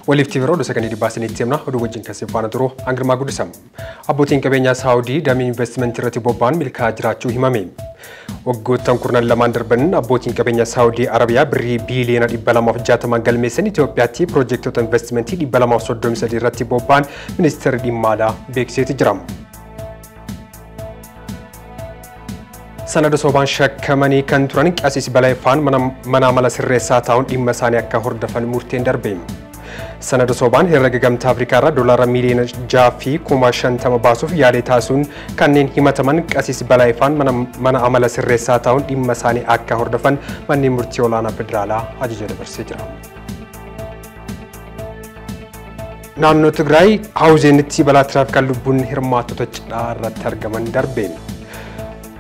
Waliif tiivii oduu sagantii dhibbaa isinitti himna oduu wajjin kan isin faana turu Angirmaa Guddisam. Abbootiin qabeenyaa Saawudii damee investimentii irratti bobba'an milkaa'aa jiraachuu himame. Waggoottan kurnan lamaan darban abbootiin qabeenyaa Saawudii Arabiyaa birrii biiliyoona 260 galmeessan Itoophiyaatti piroojektota investimentii 233 irratti bobba'an ministeerri dhimma alaa beeksiseeti jira. Sanada sobaan shakkamanii kan turan Qasiis Balaayifaan mana amala sirreessaa taa'uun dhimma isaanii akka hordofan murteen darbe. Sanada sobaan herrega gamtaa Afrikaa irraa doolaara miiliyoona 6,50,000 baasuuf yaalii taasisuun kanneen himataman Qasiis Balaayifaan mana amala sirreessaa taa'uun dhimma isaanii akka hordofan manneen murtii olaanaa federaalaa ajaja dabarsee jira. Naannoo Tigraay Hawuzeenitti balaa tiraafikaan lubbuun hirmaattota cidhaa irratti argaman darbe.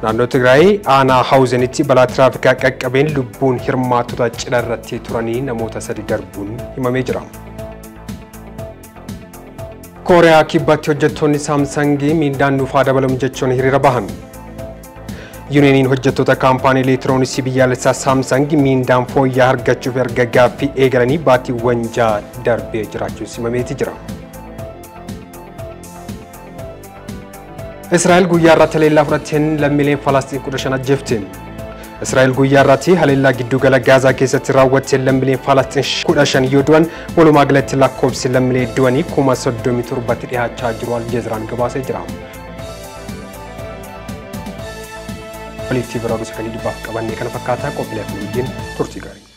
Naannoo Tigraay aanaa Hawuzeenitti balaa tiraafikaa qaqqabeen lubbuun hirmaattota cidha irratti turanii namoota 3 darbuun himamee jira. Kooriyaa kibbaatti hojjettoonni Saamsangii miindaan nuufaa dabalamu jechuun hiriira bahan. Yuuniyeeniin hojjettoota kaampaanii elektirooniksii biyyaalessaa Saamsang miindaan fooyya'aa argachuuf erga gaaffii eegalanii baatiiwwan 6 darbee jiraachuun himameeti jira. Israa'el guyyaa irratti haleellaa fudhatteen lammiileen Falastiin 15 ajjeefte. Israa'el guyyaa irratti haleellaa giddugala Gaazaa keessatti raawwatteen lammiileen Falastiin 15 yoo du'an walumaa galatti lakkoofsi lammiilee du'anii 37,000 dhiyaachaa jiru Aljeeziraan gabaasee jira. Waliif tiivii oduu sagantii dhibbaaf qabannee kana fakkaataa qophiilee fi wajjin turtii gaarii.